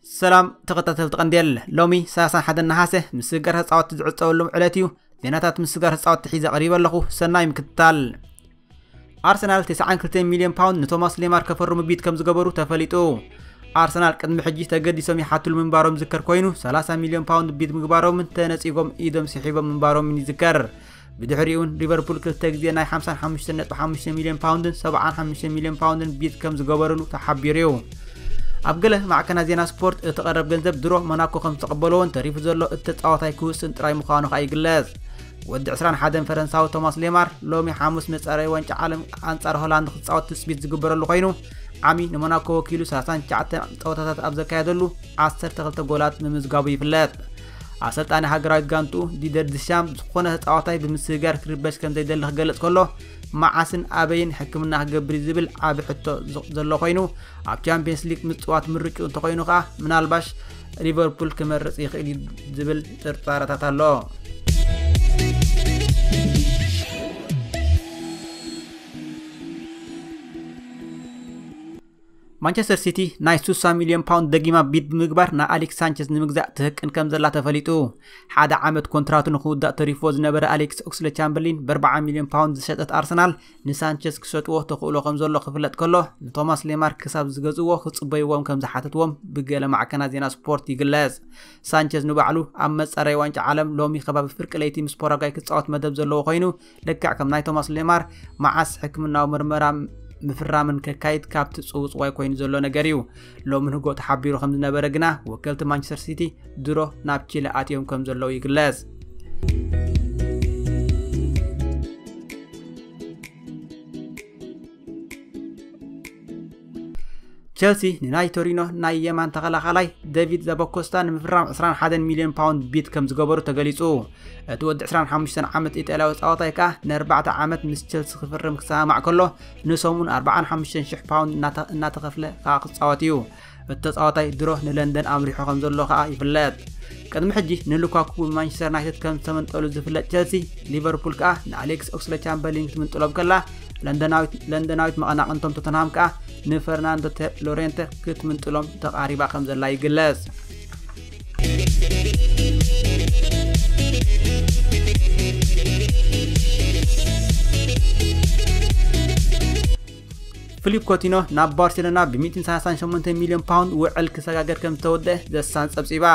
ሰላም ተኸታተልቲ ቀንዴል፣ ሎሚ ሰላሳ ሓደ ነሓሰ ምስጋር ተጻወትቲ ዝዕጸወሎም ዕለት እዩ። ዜናታት ምስጋር ተጻወትቲ ሒዘ ቀሪበ ኣለኹ። ሰናይ ምክትታል። ኣርሰናል ተስዓን ክልተን ሚልዮን ፓውንድ ንቶማስ ሌማር ከፈርሙ ቢድ ከም ዝገበሩ ተፈሊጡ። ኣርሰናል ቅድሚ ሕጂ ተገዲሶም ይሓትሉ ምንባሮም ዝከር ኮይኑ፣ ሰላሳ ሚልዮን ፓውንድ ቢድ ምግባሮምን ተነጺጎም ኢዶም ስሒቦም ምንባሮምን ይዝከር። ብድሕሪኡን ሊቨርፑል ክልተ ግዜ ናይ ሓምሳን ሓሙሽተን ነጥቢ ሓሙሽተ ሚልዮን ፓውንድን ሰብዓን ሓሙሽተ ሚልዮን ፓውንድን ቢድ ከም ዝገበሩሉ ተሓቢሩ እዩ። ኣብ ገለ ማዕከናት ዜና ስፖርት፣ እቲ ቀረብ ገንዘብ ድሮ ሞናኮ ከም ዝተቐበልዎን ተሪፉ ዘሎ እቲ ተጻዋታይ ክውስን ጥራይ ምዃኑ ከኣ ይግለጽ። ወዲ ዕስራን ሓደን ፈረንሳዊ ቶማስ ሌማር ሎሚ ሓሙስ መጻረይ ዋንጫ ዓለም ኣንጻር ሆላንድ ክጻወት ትጽቢት ዝግበረሉ ኮይኑ፣ ዓሚ ንሞናኮ ወኪሉ ሰላሳን ትሽዓተን ጸወታታት ኣብ ዘካየደሉ ዓሰርተ ክልተ ጎላት ምምዝጋቡ ይፍለጥ። ኣሰልጣኒ ሃገራዊት ጋንቱ ዲደር ድሻም ዝኾነ ተጻዋታይ ብምስግጋር ክርበሽ ከም ዘይደሊ ክገልጽ ከሎ፣ መዓስን ኣበይን ሕክምና ክገብር እዩ ዝብል ዓቢ ሕቶ ዝ-፣ ዘሎ ኮይኑ፣ ኣብ ቻምፒየንስ ሊግ ምጽዋት ምርጩ እንተኾይኑ ከኣ ምናልባሽ ሊቨርፑል ክመርጽ ይኽእል እዩ ዝብል ጥርጣረታት ኣሎ። ማንቸስተር ሲቲ ናይ ስሳ ሚልዮን ፓውንድ ደጊማ ቢድ ብምግባር ንኣሌክስ ሳንቸዝ ንምግዛእ ትህቅን ከም ዘላ ተፈሊጡ። ሓደ ዓመት ኮንትራቱ ንክውዳእ ተሪፍዎ ዝነበረ ኣሌክስ ኦክስሌድ ቻምበርሊን ብኣርብዓ ሚልዮን ፓውንድ ዝሸጠት ኣርሰናል ንሳንቸዝ ክሸጥዎ ተኽእሎ ከም ዘሎ ክፍለጥ ከሎ፣ ንቶማስ ሌማር ክሳብ ዝገዝእዎ ክጽበይዎም ከም ዝሓተትዎም ብገለ ማዕከናት ዜና ስፖርት ይግለጽ። ሳንቸዝ ንባዕሉ ኣብ መጻረይ ዋንጫ ዓለም ሎሚ ከባቢ ፍርቂ ለይቲ ምስ ፓራጓይ ክጻወት መደብ ዘለዎ ኮይኑ፣ ልክዕ ከም ናይ ቶማስ ሌማር መዓስ ሕክምናዊ ምርመራ ምፍራምን ከካይድ ካብቲ ጽውጽዋይ ኮይኑ ዘሎ ነገር እዩ። ሎሚ ንጎ ተሓቢሩ ከም ዝነበረ ግና፣ ወከልቲ ማንቸስተር ሲቲ ድሮ ናብ ቺለ ኣትዮም ከም ዘለዉ ይግለጽ። ቸልሲ ንናይ ቶሪኖ ናይ የማን ተኸላኻላይ ዴቪድ ዛባኮስታ ንምፍራም ዕስራን ሓደን ሚልዮን ፓውንድ ቢድ ከም ዝገበሩ ተገሊጹ። እቲ ወዲ ዕስራን ሓሙሽተን ዓመት ኢጣልያዊ ተጻዋታይ ከኣ ንኣርባዕተ ዓመት ምስ ቸልሲ ክፍርም ክሰማማዕ ከሎ፣ ንሰሙን ኣርባዓን ሓሙሽተን ሽሕ ፓውንድ እናተ-፣ እናተኸፍለ ከኣ ክጻወት እዩ። እቲ ተጻዋታይ ድሮ ንለንደን ኣምሪሑ ከም ዘሎ ከኣ ይፍለጥ። ቅድሚ ሕጂ ንሉካኩ ብማንቸስተር ዩናይትድ ከም ዝተመንጠሉ ዝፍለጥ ቸልሲ፣ ሊቨርፑል ከኣ ንኣሌክስ ኦክስሌድ ቻምበርሊን ክትምንጥሎም ከላ፣ ለንደናዊት፣ ለንደናዊት መቐናቕንቶም ቶተንሃም ከኣ ንፈርናንዶ ተ-፣ ሎሬንተ ክትምንጥሎም ተቓሪባ ከም ዘላ ይግለጽ። ፊሊፕ ኮቲኖ ናብ ባርሴሎና ብ ሚእትን ሰላሳን ሸሞንተን ሚልዮን ፓውንድ ውዕል ክሰጋገር ከም ዝተወደአ ዘሳን ጸብጺባ።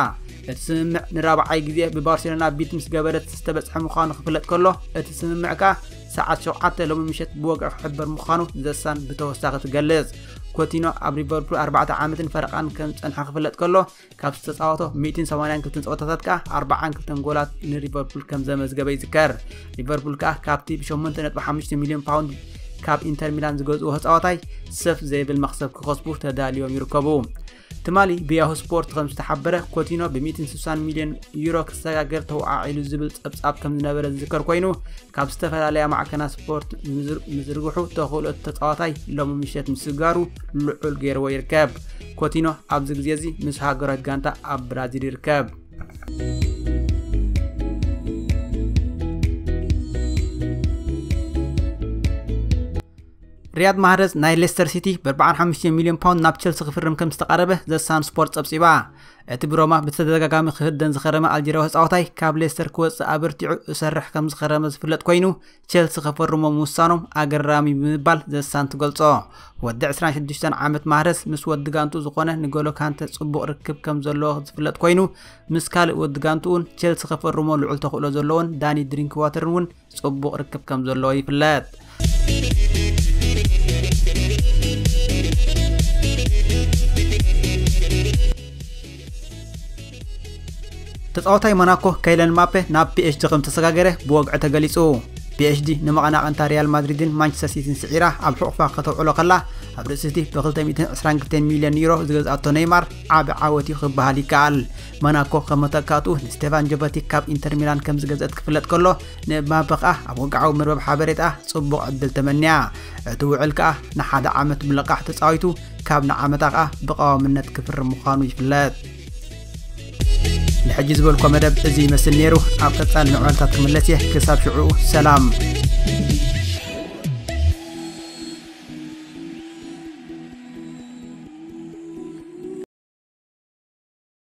እቲ ስምምዕ ንራብዓይ ግዜ ብባርሴሎና ቢድ ምስ ገበረት ዝተበጽሐ ምዃኑ ክፍለጥ ከሎ፣ እቲ ስምምዕ ከኣ ሰዓት ሸውዓተ ሎሚ ምሸት ብወግዒ ክሕበር ምዃኑ ዘሳን ብተወሳኺ ትገልጽ። ኮቲኖ ኣብ ሊቨርፑል ኣርባዕተ ዓመትን ፈረቓን ከም ዝጸንሐ ክፍለጥ ከሎ፣ ካብ ዝተጻወቶ ሚእትን ሰማንያን ክልተን ጸወታታት ከኣ ኣርባዓን ክልተን ጎላት ንሊቨርፑል ከም ዘመዝገበ ይዝከር። ሊቨርፑል ከኣ ካብቲ ብ ሸሞንተ ነጥቢ ሓሙሽተ ሚልዮን ፓውንድ ካብ ኢንተር ሚላን ዝገዝእዎ ተጻዋታይ ሰፍ ዘይብል መኽሰብ ክኸስቡ ተዳልዮም ይርከቡ። ትማሊ ብያሁ ስፖርት ከም ዝተሓበረ፣ ኮቲኖ ብ ሚእትን ስሳን ሚልዮን ዩሮ ክሰጋገር ተወዓዒሉ ዝብል ጸብጻብ ከም ዝነበረ ዝዝከር ኮይኑ፣ ካብ ዝተፈላለያ ማዕከናት ስፖርት ምዝር-፣ ምዝርግሑ ተኽእሎ ተጻዋታይ ሎሚ ምሸት ምስጋሩ ልዑል ገይርዎ ይርከብ። ኮቲኖ ኣብዚ ግዜ እዚ ምስ ሃገራዊት ጋንታ ኣብ ብራዚል ይርከብ። ሪያድ ማህረዝ ናይ ሌስተር ሲቲ ብ ኣርባዓን ሓሙሽተን ሚልዮን ፓውንድ ናብ ቸልሲ ክፍርም ከም ዝተቓረበ ዘሳን ስፖርት ጸብጺባ። እቲ ብሮማ ብተደጋጋሚ ክህደን ዝኸረመ ኣልጀርያዊ ተጻዋታይ ካብ ሌስተር ክወጽእ ኣበርቲዑ እሰርሕ ከም ዝኸረመ ዝፍለጥ ኮይኑ፣ ቸልሲ ከፈርሞ ምውሳኖም ኣገራሚ ብምባል ዘሳን ትገልጾ። ወዲ ዕስራን ሽዱሽተን ዓመት ማህረዝ ምስ ወዲ ጋንቱ ዝኾነ ንጎሎ ካንተ ጽቡቕ ርክብ ከም ዘለዎ ዝፍለጥ ኮይኑ፣ ምስ ካልእ ወዲ ጋንቱ እውን ቸልሲ ከፈርሞ ልዑል ተኽእሎ ዘለዎን ዳኒ ድሪንክዋተርን እውን ጽቡቕ ርክብ ከም ዘለዎ ይፍለጥ። ተጻዋታይ ሞናኮ ካይለን ማፔ ናብ ፒ ኤስ ጂ ከም ተሰጋገረ ብወግዒ ተገሊጹ። ፒ ኤስ ጂ ንመቐናቕንታ ሪያል ማድሪድን ማንቸስተር ሲቲን ስዒራ ኣብ ሕቑፋ ከተውዕሎ ከላ፣ ኣብ ርእሲ እቲ ብ ክልተ ሚእትን ዕስራን ክልተን ሚልዮን ዩሮ ዝገዝኣቶ ኔይማር ዓቢ ዓወት እዩ ክበሃል ይከኣል። ሞናኮ ከም መተካእትኡ ንስቴፋን ጆቨቲክ ካብ ኢንተር ሚላን ከም ዝገዝአት ክፍለጥ ከሎ፣ ንኤምባፔ ከኣ ኣብ ወግዓዊ መርበብ ሓበሬታ ጽቡቕ ዕድል ተመንያ። እቲ ውዕል ከኣ ንሓደ ዓመት ብልቓሕ ተጻዊቱ፣ ካብ ንዓመታ ከኣ ብቐዋምነት ክፍርም ምዃኑ ይፍለጥ። ንሕጂ ዝበልኮ መደብ እዚ ይመስል ነይሩ። ኣብ ቀጻሊ ንዕወልታት ክምለስ እየ። ክሳብ ሽዑ ሰላም።